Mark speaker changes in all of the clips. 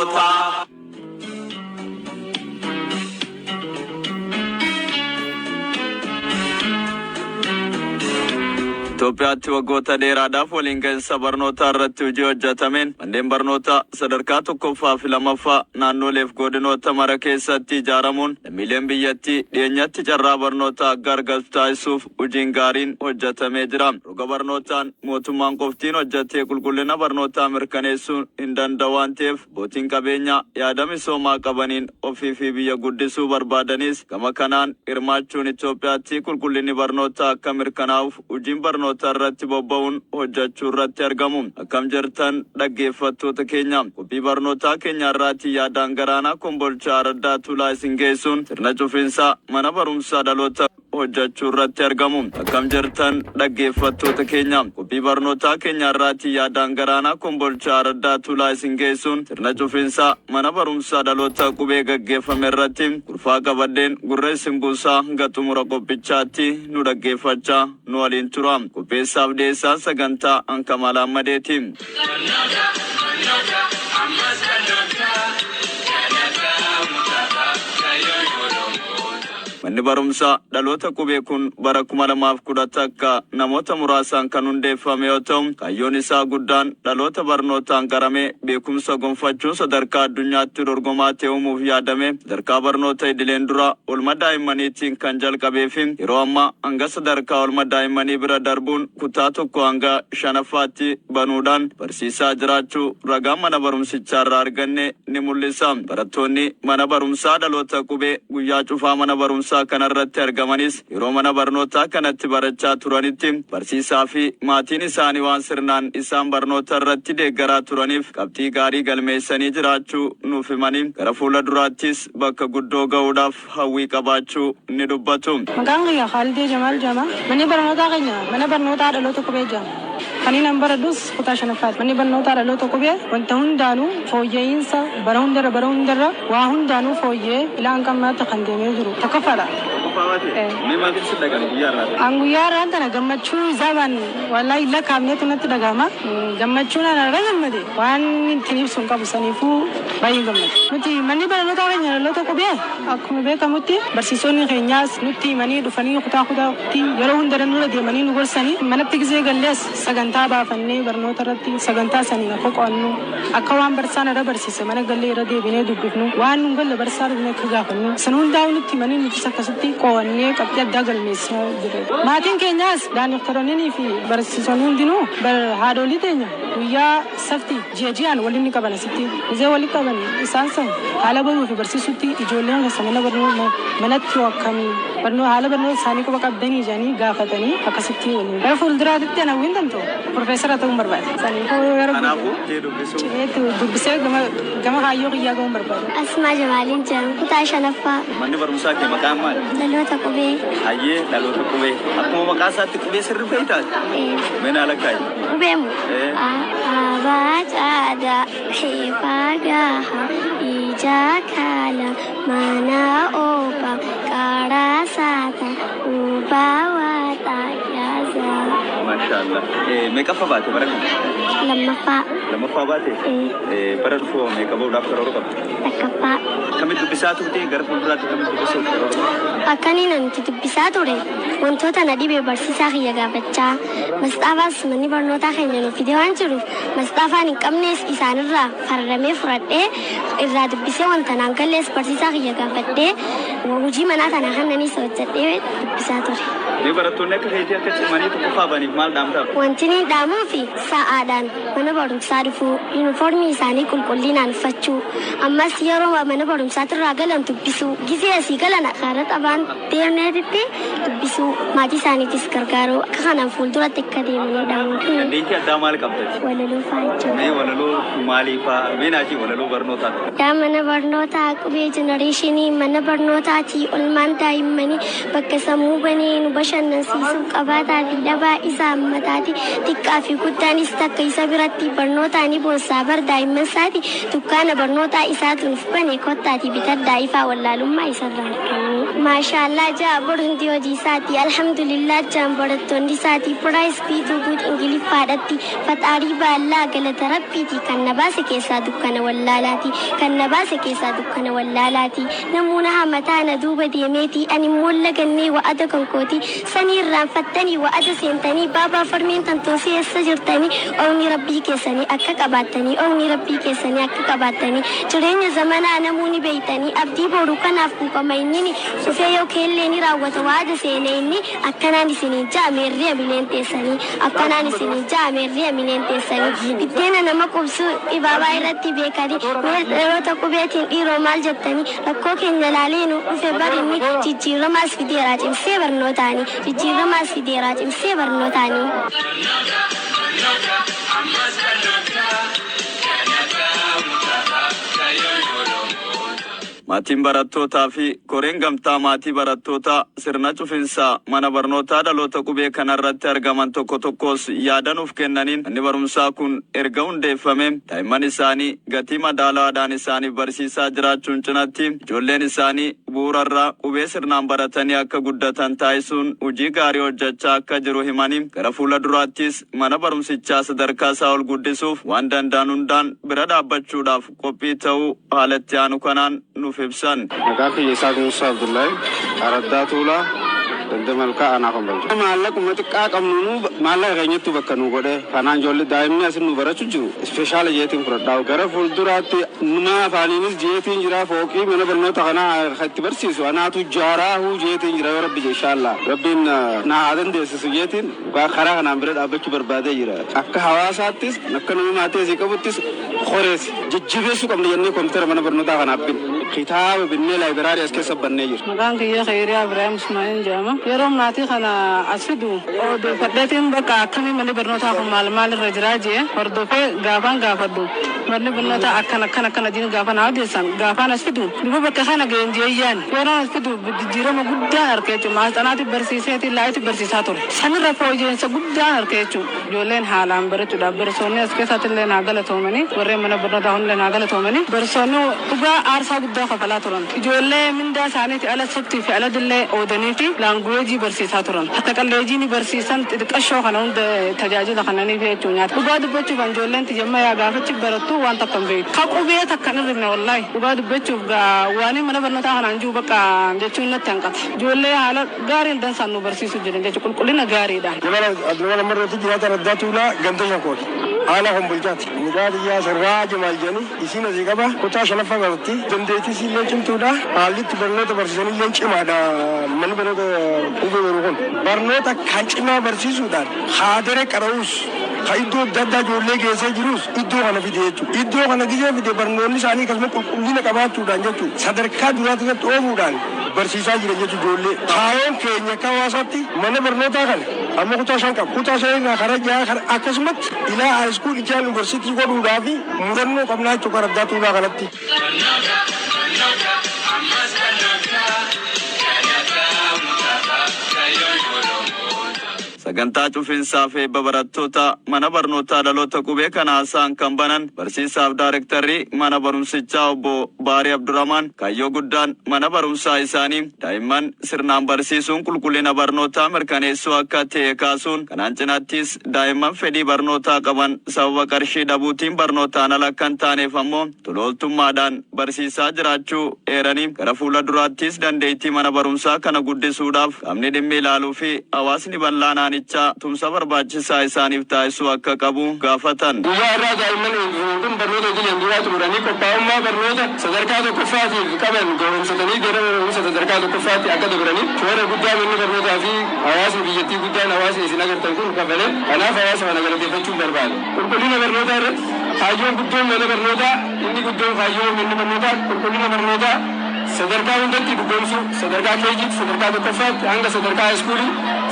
Speaker 1: Barnootaa. Itoophiyaatti waggoota dheeraadhaaf waliin gahinsa barnootaa irratti hojii hojjetameen manneen barnootaa sadarkaa tokkoffaa fi lamaffaa naannoleef godinoota mara keessatti ijaaramuun lammiileen biyyattii dhiyeenyatti carraa barnootaa akka argatu taasisuuf hojiin gaariin hojjetamee jira. Roga barnootaan mootummaan qoftiin hojjetee qulqullina barnootaa mirkaneessuu hin danda'u waan ta'eef, abbootiin qabeenyaa yaada misoomaa qabaniin ofii fi biyya guddisuu barbaadanis gama kanaan hirmaachuun Itoophiyaatti qulqullinni barnootaa akka mirkanaa'uuf hojiin barnootaa irratti bobba'uun hojjechuu irratti argamu. Akkam jirtan, dhaggeeffattoota keenya? Qophii barnootaa keenya irraatti yaadaan garaanaa Kombolchaa Araddaa Tuulaa isin geessuun sirna cufiinsaa mana barumsaa dhaloota hojjechuu irratti argamu. Akkam jirtan, dhaggeeffattoota keenya? Qophii barnootaa keenya irraatti yaadaan garaanaa Kombolchaa Araddaa Tuulaa isin geessuun sirna cufiinsaa mana barumsaa dhaloota qubee gaggeeffame irratti kurfaa qabadheen gurra isin buusaa. Hanga xumura qophichaatti nu dhaggeeffachaa nu waliin tura. Qopheessaaf dhiyeessaan sagantaa Ankamaal Ahmadeeti.
Speaker 2: Barnoota, barnoota, ammas barnoota, dalagaa mudata, kaayyoon Oromoota.
Speaker 1: Manni barumsaa dhaloota qubee kun bara 2011 namoota muraasaan kan hundeeffame yoo ta'u, kaayyoon isaa guddaan dhaloota barnootaan qaramee beekumsa gonfachuun sadarkaa addunyaatti dorgomaa ta'e uumuuf yaadame, sadarkaa barnoota idileen dura oolma daa'immaniitiin kan jalqabee fi yeroo ammaa hanga sadarkaa oolma daa'immanii bira darbuun kutaa tokko hanga shanaffaatti banuudhaan barsiisaa jiraachuu ragaan mana barumsichaa irraa arganne ni mul'isa. Barattoonni mana barumsaa dhaloota qubee guyyaa cufaa mana barumsaa kanarratti argamanis, yeroo mana barnootaa kanatti barachaa turanitti barsiisaa fi maatiin isaanii waan sirnaan isaan barnoota irratti deeggaraa turaniif qabxii gaarii galmeessanii jiraachuu nuuf himanii, gara fuula duraattis bakka guddoo ga'uudhaaf hawwii qabaachuu ni dubbatu.
Speaker 3: Maqaan kiyya Khaalidee Jamaal jedhama. Manni barnootaa keenya mana barnootaa dhaloota qubee jedhama. Kan inni an baradhus kutaa shanaffaati. Manni barnootaa dhaloota qubee wanta hundaanuu fooyya'insa bara hundarra waa hundaanuu fooyya'ee ilaa hanga ammaatti kan deemee jiru tokkoffaadha.
Speaker 4: Tokkoffaa baate? Mee maaltu si dhaga'ame guyyaa har'aati?
Speaker 3: An guyyaa har'aan tana gammachuu isaaban wallaahi lakkaa'amneetu natti dhaga'ama. Gammachuun an har'a gammade waan ittiin ibsu hin qabu, saniifuu baay'ee gammade. Nuti manni barnootaa keenya dhaloota qubee akkuma beekamutti barsiisonni keenyaas nutti himanii dhufanii kutaa kutaatti yeroo hundarra nurra deemanii nu gorsanii, manatti gizee gallees sagantaa baafannee barnoota irratti sagantaa saniin akka qo'annu, akka waan barsiisaan irra barsiise mana gallee irra deebinee dubbifnu, waan nun galle barsiisaa dhufnee akka gaafannu san hundaa'u nutti himanii, nutis akkasitti qo'annee qabxii addaa galmeessaa jirra. Maatiin keenyaas, daayrektaroonnii fi barsiisonni hundinuu, haadholii teenya guyyaa safti ji'a ji'aan waliin ni qaban. Asitti gizee walitti qaban isaan san haala baruu fi barsiisutti ijoolleen keessa mana barnoo manatti akkamii barnoo haala barnoota isaanii quba qabdanii jedhanii gaafatanii akkasitti waliin. Gara fuulduraatti ana hawwiin tantu profeesara ta'uun barbaada. Saniifuu yeroo
Speaker 4: Kanaafuu dubbisuu.
Speaker 3: Cimeetti dubbisee gama kaayyoo kiyyaa ga'uun barbaada.
Speaker 5: Asmaa Jamaaliin jedhamu, kutaa shanaffaa.
Speaker 4: Manni barumsaa kee maqaan maali?
Speaker 5: Dhaloota qubee.
Speaker 4: Hayyee, dhaloota qubee. Akkuma maqaa isaatti qubee sirrii beektaa?
Speaker 5: Ee.
Speaker 4: Mee naa lakkaa'i.
Speaker 5: Qubee mu?
Speaker 4: Ee.
Speaker 5: A, A, B, C, D, E, F, G, H, I, J, K, L, M, N, O, P, Q, R, S, T, U, V, W, X, Y, Z.
Speaker 4: Maashaallah. Meeqaffaa baate bara kana?
Speaker 5: Lammaffaa.
Speaker 4: Lammaffaa baate?
Speaker 5: Ee.
Speaker 4: Bara dhufu meeqa bahuudhaaf karoora qabda?
Speaker 5: Takkaffaa.
Speaker 4: Akkamitti dubbisaa turte? Gara fuulduraatti akkamitti dubbisuuf karoora qabda?
Speaker 5: Akkaniin ani itti dubbisaa ture, wantoota na dhibe barsiisaa kiyya gaafachaa, masxaafaas manni barnootaa keenya nu fide waan jiruuf, masxaafaan hin qabnes isaanirraa farramee fudhadhee irraa dubbisee, wanta naan gallees barsiisaa kiyya gaafadhee, hojii manaa kana kannanis hojjedhee dubbisaa ture.
Speaker 4: Mee barattoonni akka keetii akka cimanii tokkoffaa ba'aniif maal dhaamtaaf?
Speaker 5: Wanti ni dhaamuu fi sa'aadhaan mana barumsaa dhufuu, yuunifoormii isaanii qulqullinaan uffachuu, ammas yeroo mana barumsaatirraa galan dubbisuu, gizee asii galan karaa xabaan deemneetitti dubbisuu, maatii isaaniitis gargaaruu, akka kanaan fuulduratti akka deemanii dhaamu.
Speaker 4: Dandeettii addaa maal qabda?
Speaker 5: Walaloo fa'aa jechuudha.
Speaker 4: Mee walaloo maalii fa'aa? Mee naatii walaloo barnootaa?
Speaker 5: Yaa mana barnootaa qubee jenereeshinii, mana barnootaatii olmaan daa'immanii, bakka sammuu banee nu Bashannansiisuu qabaataa fi dhabaa isa hammataati. Xiqqaa fi guddaanis takka isa biratti barnootaa ni boonsaa bar daa'imman isaati. Dukkaana barnootaa isaatu nuuf bane, kottaati bitadhaa, ifaa wallaalummaa isarraa arganne. Maashaallah ja'a bor hundi hojii isaati. Alhamdulillah ja'an barattoonni isaati. Praise be to God Ingiliffaadhatti. Faxaarii baallaa galata Rabbiiti, kan na baase keessaa dukkana wallaalaati. Kan na baase keessaa dukkana wallaalaati. Namuuna hamataa na duuba deemeeti. Ani immoo lagannee wa'ada kan kooti. Sanii irraanfattanii wa'ada seentanii, baabaa farmeen tantoosii eessa jirtanii? Oomni Rabbii keessanii akka qabaattanii, oomni Rabbii keessanii akka qabaattanii, jireenya zamanaa namuuni beeytanii, abdii boru kanaaf quuqama innini dhufee yoo keellee ni raawwata wa'ada seene inni. Akkanaan isiniin ja'a, meerriya bileen teessanii? Akkanaan isiniin ja'a, meerriya mileen teessanii? Biddeena nama qubsuu ibaabaa irratti beekanii, mee dhaloota qubeetiin dhiiroo maal jettanii? Rakkoo keenya laalee nu dhufe bar inni, jijjiiramaas fideeraa cimsee barnootaanii, jijjiiramaas fideeraa cimsee barnootaanii.
Speaker 2: Barnoota, barnoota, ammas barnoota. Dalagaa murtaa'aa kaayyoon Oromoota.
Speaker 1: Maatiin barattootaa fi koreen gamtaa maatii barattootaa sirna cufinsaa mana barnootaa Dhaloota Qubee kanarratti argaman tokko tokkos yaada nuuf kennaniin, manni barumsaa kun erga hundeeffame daa'imman isaanii gatii madaalawaadhaan isaaniif barsiisaa jiraachuun cinatti, ijoolleen isaanii bu'uurarraa qubee sirnaan baratanii akka guddatan taasisuun hojii gaarii hojjechaa akka jiru himanii, gara fuula duraattis mana barumsichaa sadarkaa isaa ol guddisuuf waan danda'an hundaan bira dhaabbachuudhaaf qophii ta'uu haalatti aanu kanaan nuuf ibsan.
Speaker 6: Maqaan kiyya Isaaq Musaa Abdullahi, Araddaa Tuulaa, Ganda Malkaa, Aanaa Kombolcha. Maallaquma xiqqaa qabnu nu maallaqa keenyattu bakka nu godhe. Kanaan ijoollee daa'imni asin nu barachuu jiru. Special jeetiin fudhadhaa. Gara fuulduraatti numa afaaniinis jeetiin jira, fooqii mana barnoota kanaa kan itti barsiisu anaatu jaaraahuu jeetiin jira, yoo Rabbi je, inshaallaa. Rabbiin na haa dandeessisu jeetiin karaa kanaan bira dhaabbachuu barbaadee jira. Akka hawaasaattis, akka nama maatii asii qabuttis, horees jajjabeessuu qabna jennee kompiitara mana barnootaa kanaaf binne. Kitaaba binnee library as keessa bannee jira.
Speaker 3: Maqaan kiyya Khayriyaa Ibrahim Ismaa'il jedhama. Yeroo maatii kana as fidu odeeffadheetiin, bakka akkamii manni barnootaa kun maal maal irra jiraa jee hordofee gaafaan gaafadhu. Manni barnootaa akkana akkana akkana jiin gaafa naa odeessan, gaafaan as fidu duba bakka kana ga'een jeeyyaan yeroo as fidu jijjiirama guddaan arge jechuudha. Maasxanaatti barsiiseeti laayitti barsiisaa ture. Sanirra fooyya'insa guddaan arge jechuudha. Ijoolleen haalaan barachuudhaaf barsiisonni as keessatti illee naa galatoomanii, warreen mana barnootaa hundillee naa galatoomanii. Barsiisonni dhugaa aarsaa guddaa kafalaa turan. Ijoollee mindaa isaaniiti ala sabtii fi ala dillee oodanii fi language barsiisaa turan. Harka qalleejii ni barsiisan, xixiqqashoo kana hunda tajaajila kananiif jechuun nyaata. Dhugaa dubbachuuf ijoolleen tiyyamma yaa gaafachi barattu waan takka hin beektu. Ka qubee takka hin hirribne, wallaahi. Dhugaa dubbachuuf waan mana barnootaa kanaan jiru bakka jechuun natti hanqata. Ijoollee haala gaariin dansaan nu barsiisuu jiran jechuudha, qulqullina gaariidhaan.
Speaker 7: Jabala Abdurrahman Amarrooti, jiraata Raddaa Tuulaa, ganda Shakooti. Haala Kombolchaati. Mucaa xiyyaa Sirraa Jamaal jedhanii isiin asii qaba. Kutaa shanaffaa baratti. Dandeettii illee cimtuudha. Haalli itti barnoota barsiisan illee cimaadha. Manni barnoota Qubee Boruu kun. Barnoota kan cimaa barsiisuudhaan haadere qara'uus ka iddoo adda addaa ijoollee geessee jirus iddoo kana fide jechuudha. Iddoo kana gizee fide barnoonni isaanii akkasuma qulqullina qabaachuudhaan jechuudha. Sadarkaa duraatti irratti oofuudhaan barsiisaa jiran jechuudha ijoollee. Kaayoon keenya akka hawaasaatti mana barnootaa kana amma kutaa 5 qaba. Kutaa 5 irraa karaa 6 kana akkasumatti ilaa high school ijaan yuunivarsiitii godhuudhaa fi murannoo qabnaa jechuudha Raddaa Tuulaa kanatti.
Speaker 2: Barnoota, barnoota, ammas barnoota. Dalagaa murtaa'aa kaayyoon Oromoota.
Speaker 1: Sagantaa cufinsaa fi eebba barattoota mana barnootaa Dhaloota Qubee kana haasa'an kan banan barsiisaaf daarektarri mana barumsichaa obbo Baarii Abdurrahmaan, kaayyoo guddaan mana barumsaa isaanii daa'imman sirnaan barsiisuun qulqullina barnootaa mirkaneessuu akka ta'e kaasuun, kanaan cinattis daa'imman fedhii barnootaa qaban sababa qarshii dhabuutiin barnootaan ala akka hin taaneef ammoo tola ooltummaadhaan barsiisaa jiraachuu eeranii, gara fuula duraattis dandeettii mana barumsaa kana guddisuudhaaf qaamni dhimmi ilaaluu fi hawaasni bal'aa naanichaa tumsa barbaachisaa isaaniif taasisuu akka qabu gaafatan.
Speaker 6: Guyyaa irraa daa'imman eebbifaman kun barnoota idileen duraa xumuranii qophaa'ummaa barnoota sadarkaa tokkoffaatiif qaban gahoomsatanii gara barumsa sadarkaa tokkoffaatti akka dabraniif shoora guddaa manni barnootaa fi hawaasni biyyattii guddaan, hawaasni isin agartan kun kafale. Kanaaf hawaasa kana galateeffachuun barbaada. Qulqullina barnootaa irratti kaayyoon guddoon mana barnootaa, inni guddoon kaayyoo manni barnootaa qulqullina barnootaa sadarkaa hundatti dhugoomsuu, sadarkaa KGtti, sadarkaa tokkoffaatti, hanga sadarkaa high school,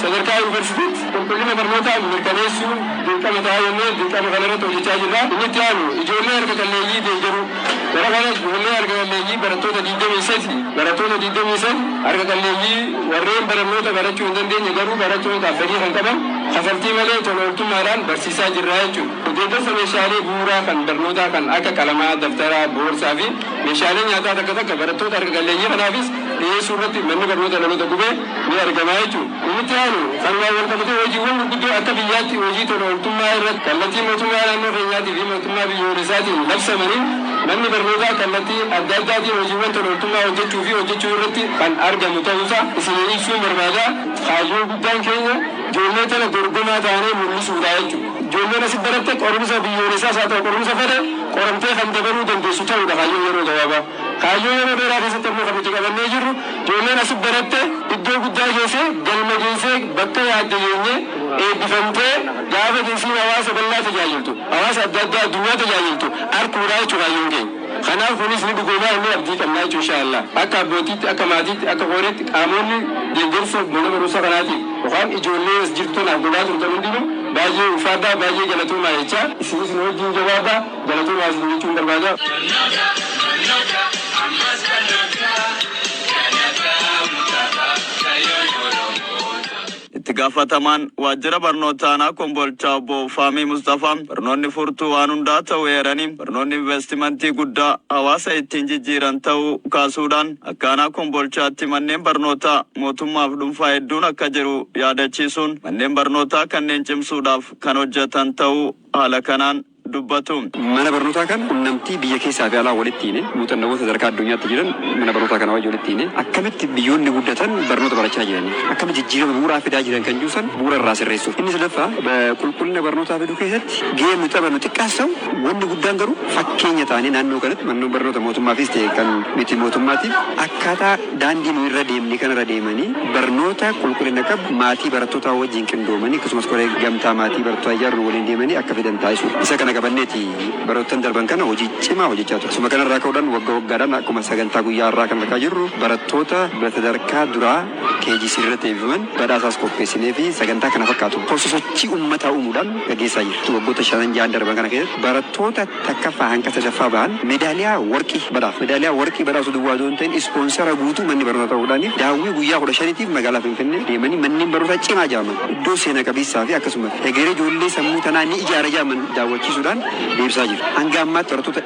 Speaker 6: sadarkaa yuunivarsiitiitti qulqullina barnootaa mirkaneessuu dirqama ta'aa jennee dirqama kanarratti hojjechaa jirra. Inni itti aanu ijoollee harka qalleeyyii deeggaruu gara
Speaker 7: Bara kana ijoollee harka qalleeyyii barattoota 23, barattoota 23 harka qalleeyyii warreen barnoota barachuu hin dandeenye garuu barattootaaf fedhii kan qaban kafaltii malee tola ooltummaadhaan barsiisaa jirra jechuudha. Deeggarsa meeshaalee bu'uuraa kan barnootaa kan akka qalamaa, daftaraa, boorsaa fi meeshaalee nyaataa takka takka barattoota harka qalleeyyii kanaafis dhiyeessuu irratti manni barnoota Dhaloota Qubee ni argama jechuudha. Inni itti aanu kanumaan wal qabatee hojiiwwan gurguddoo akka biyyaatti hojii tola ooltummaa irratti kallattii mootummaa naannoo keenyaatii fi mootummaa biyyoolessaatiin labsamaniin manni barnootaa kallattii adda addaatiin hojiiwwan tola ooltummaa hojjechuu fi hojjechuu irratti kan argamu ta'uusaa isinii ibsuun barbaada. Kaayyoo guddaan keenya ijoollee tana dorgomaa taanee mul'isuudha jechuudha. Ijoolleen asi baratte qorumsa biyyoolessaas haa ta'u qorumsa fedhe qoramtee kan dabaluu dandeessu ta'uudha kaayyoo yeroo gabaabaa. Kaayyoo yeroo dheeraa keessatti ammoo kan nuti qabannee jirru ijoolleen asi baratte iddoo guddaa geessee, galma geessee, bakka yaadde geenyee eebbifamtee gaafa geessiin hawaasa bal'aa tajaajiltu, hawaasa adda addaa addunyaa tajaajiltu arguudha jechuudha kaayyoon keenya. Kanaaf kunis ni dhugoomaa inni abdii qabnaa jechuudha inshaallah. Akka abbootiitti, akka maatiitti, akka horiitti qaamonni deeggarsa mana barumsa kanaatiif yookaan ijoollee as jirtu tanaaf godhaa turtan hundinuu baay'ee ulfaadhaa, baay'ee galatoomaa jechaa isinis nu wajjin jabaadhaa, galatoomaa isin jechuun barbaada.
Speaker 2: Barnoota, barnoota, ammas barnoota. Kanaafaa mutaafaa kaayyoon Oromoota.
Speaker 1: Itti gaafatamaan waajjira barnoota aanaa Kombolchaa obbo Faamii Mustafaa barnoonni furtuu waan hundaa ta'uu eeranii, barnoonni investimentii guddaa hawaasa ittiin jijjiiran ta'uu kaasuudhaan akka aanaa Kombolchaatti manneen barnootaa mootummaaf dhuunfaa hedduun akka jiru yaadachiisuun manneen barnootaa kanneen cimsuudhaaf kan hojjetan ta'uu haala kanaan dubbatu.
Speaker 8: Mana barnootaa kana qunnamtii biyya keessaa fi alaa walitti hine, muuxannoowwan sadarkaa addunyaatti jiran mana barnootaa kana wajjin walitti hine, akkamitti biyyoonni guddatan barnoota barachaa jiran, akkamitti jijjiirama bu'uuraa fidaa jiran kan jiru san bu'uura irraa sirreessuuf. Inni sadaffaa, qulqullina barnootaa fiduu keessatti gahee nu taphannu xiqqaas ta'u wanni guddaan garuu fakkeenya taanee naannoo kanatti manneen barnoota mootummaafis ta'e kan miti mootummaatiif akkaataa daandii nu irra deemne kanarra deemanii barnoota qulqullina qabu maatii barattootaa wajjin qindoomanii akkasumas koree gamtaa maatii barattootaa ijaaruun waliin deemanii akka fidan taasisuu. Isa kana qabanneeti baroottan darban kana hojii cimaa hojjechaa ture. Suma kanarraa ka'uudhaan waggaa waggaadhaan akkuma sagantaa guyyaa har'aa kan argaa jirru barattoota sadarkaa duraa KG irratti eebbifaman badhaasaas qopheessinee fi sagantaa kana fakkaatu sosochii uummataa uumuudhaan gaggeessaa jirra. Waggoota shanan ja'an darban kana keessatti barattoota takkaffaa hanga sadaffaa ba'an meedaaliyaa warqii badhaaf. Meedaaliyaa warqii badhaasuu duwwaa osoo hin ta'in ispoonsara guutuu manni barnootaa ta'uudhaan daawwii guyyaa 15tiif magaalaa Finfinnee deemanii manneen barnootaa cimaa jaaman iddoo seena qabeessaa fi akkasuma egeree ijoollee sammuu tanaa ni ijaara jaaman daawwachiisuudhaan deebisaa jira. Hanga ammaatti barattoota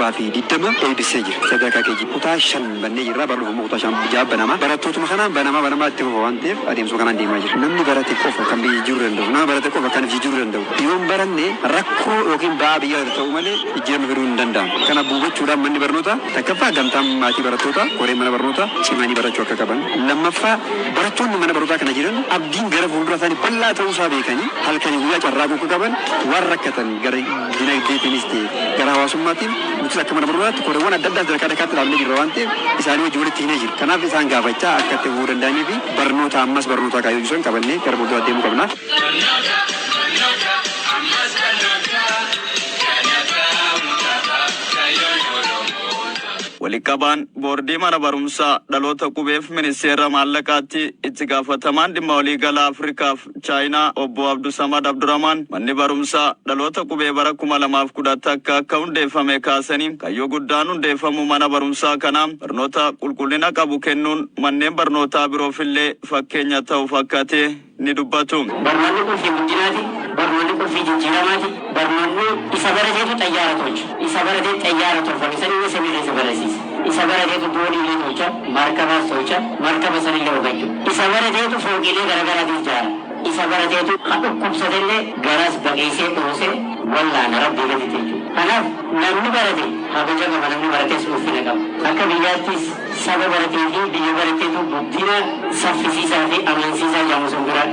Speaker 8: 720 eebbisee jira. Sadarkaa KG kutaa 5 bannee jirra. Bara dhufu immoo kutaa 5 6 banamaa. Barattootuma kanaan banamaa banamaa itti fufa waan ta'eef adeemsuma kanaan deemaa jira. Namni barate qofa kan biyya jijjiiruu danda'u. Nama barate qofa kan jijjiiruu danda'u. Yoo hin baranne rakkoo yookiin ba'aa biyyaa irra ta'u malee jijjiirama fiduu hin danda'amu. Kana hubachuudhaan manni barnootaa takkaffaa gamtaan maatii barattootaa koreen mana barnootaa cimanii barachuu akka qaban. Lammaffaa, barattoonni mana barnootaa kana jiran abdiin gara fuuldura isaanii bal'aa ta'uu isaa beekanii halkanii guyyaa carraaquu akka qaban, waan rakkatan gara dinagdeetiinis ta'e gara hawaasummaatiin nutis akka mana barnootaatti koreewwan adda addaa sadarkaa sadarkaatti dhaabnee jirra waan ta'eef isaanii wajjin walitti himee jira. Kanaaf isaan gaafachaa akka itti fufuu danda'anii fi barnoota ammas barnoota kaayyoo jiran qabannee gara fuulduraatti deemuu qabna.
Speaker 2: Barnoota, barnoota, ammas barnoota. Kanaafaa mutaafaa kaayyoon Oromoota.
Speaker 1: Waliqqabaan boordii mana barumsaa Dhaloota Qubeef ministeera maallaqaatti itti gaafatamaan dhimma waliigalaa Afrikaaf Chaayinaa obbo Abdusamad Abdurrahman manni barumsaa Dhaloota Qubee bara 2011 akka hundeeffame kaasanii, kaayyoo guddaan hundeeffamu mana barumsaa kanaa barnoota qulqullina qabu kennuun manneen barnootaa biroofillee fakkeenya ta'uuf akka ta'e ni dubbatu.
Speaker 9: Barnoonni qulfii guddinaati. Barnoonni qulfii jijjiiramaati. Barnoonni isa barateetu xayyaara tolcha. Isa baratee xayyaara tolfame sanillee samii keessa barasiisa. Isa barateetu dooniilee tolcha, markabaas tolcha, markaba sanillee hogachuu. Isa barateetu fooqiilee garaagaraatis ijaara. Isa barateetu kan dhukkubsatellee garas baqeessee dhoosee wallaana Rabbii gaditti jechuudha. Kanaaf namni barate kabaja qaba, namni barates ulfina qaba. Akka biyyaattis saba baratee fi biyya barateetu guddina saffisiisaa fi amansiisaa jedhamu sun bira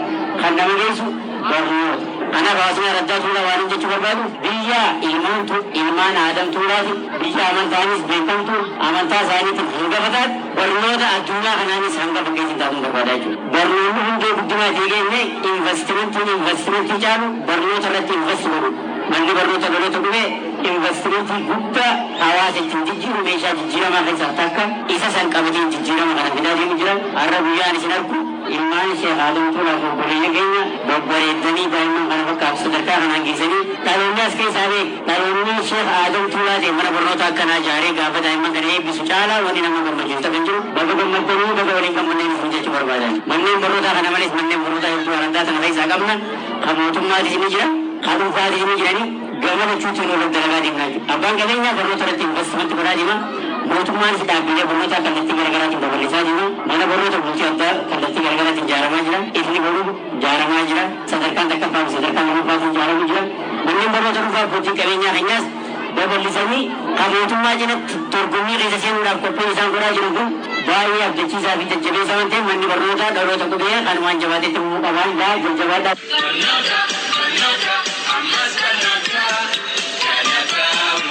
Speaker 9: kan nama geessu barnoota. Kanaaf hawaasni Araddaa Tuulaa waan hin jechuu barbaadu, biyya ilmaantu ilmaan Aadam Tuulaati, biyya amantaanis beekamtu, amantaa isaaniitiin hangafa taate, barnoota addunyaa kanaanis hangafa keessa taatuun barbaada jechuudha. Barnoonni hundee guddinaati eegenne, investimentiin investimentii caalu barnoota irratti invest godhu. Manni barnoota Dhaloota Qubee investimentii guddaa hawaasa ittiin jijjiiru, meeshaa jijjiiramaa keessaa takka isa san qabatee jijjiirama kana fidaa deemu jira. Har'a guyyaan isin argu Ilmaan Sheekh Aadam Tuulaa fi obboleeyyan keenya babbareeddanii daa'imman kana fakkaatu sadarkaa kanaan geessanii dhaloonni as keessaa beek dhaloonni Sheekh Aadam Tuulaa ta'e mana barnoota akkanaa ijaaree gaafa daa'imman kana eebbisu caalaa wanni nama gammachiisu takka hin jiru. Baga gammaddanii baga waliin gammannee nuuf jechuu barbaadan. Manneen barnootaa kana malees manneen barnootaa hedduu araddaa tana keessaa qabna. Kan mootummaatis ni jira, kan dhuunfaatis ni jiranii gama lachuutiin waliin dalagaa deemnaa jechuudha. Abbaan qabeenyaa barnoota irratti investimentii godhaa deema. Mootummaanis dhaabbilee barnootaa kallattii garaagaraatiin babal'isaa jira. Mana barnoota bultii addaa kallattii garaagaraatiin ijaaramaa jira. Ifni boruu ijaaramaa jira. Sadarkaan takkaffaa fi sadarkaan lammaffaatiin ijaaramaa jira. Manneen barnoota dhuunfaa abbootiin qabeenyaa keenyaas babal'isanii kan mootummaa cinatti dorgommii keessa seenuudhaaf qophiin isaan godhaa jiru kun baay'ee abdachiisaa fi jajjabeessaa waan ta'eef manni barnootaa dhaloota qubee kanumaan jabaatetti fufuu qabaa. Jajjabaadhaa.
Speaker 2: Barnoota, barnoota, ammas barnoota. Kana ta'uu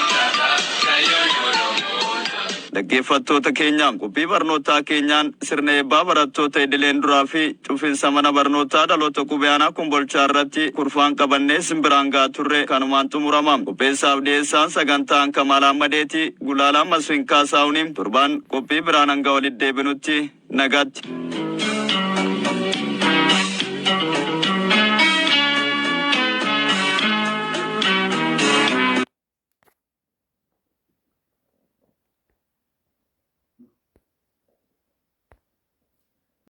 Speaker 2: kaayyoon Oromoota.
Speaker 1: Dhaggeeffattoota keenya, qophii barnootaa keenyaan sirna eebbaa barattoota idileen duraa fi cufinsa mana barnootaa dhaloota qubee aanaa Kombolchaa irratti kurfaan qabannee simbiraan gaa turre kanumaan xumurama. Qopheessaaf dhiyeessaan sagantaan Kamaal Ahmadeeti, gulaalaan Masfiin Kaasaawuni. Torbaan qophii biraan hanga walitti deebinutti nagaatti.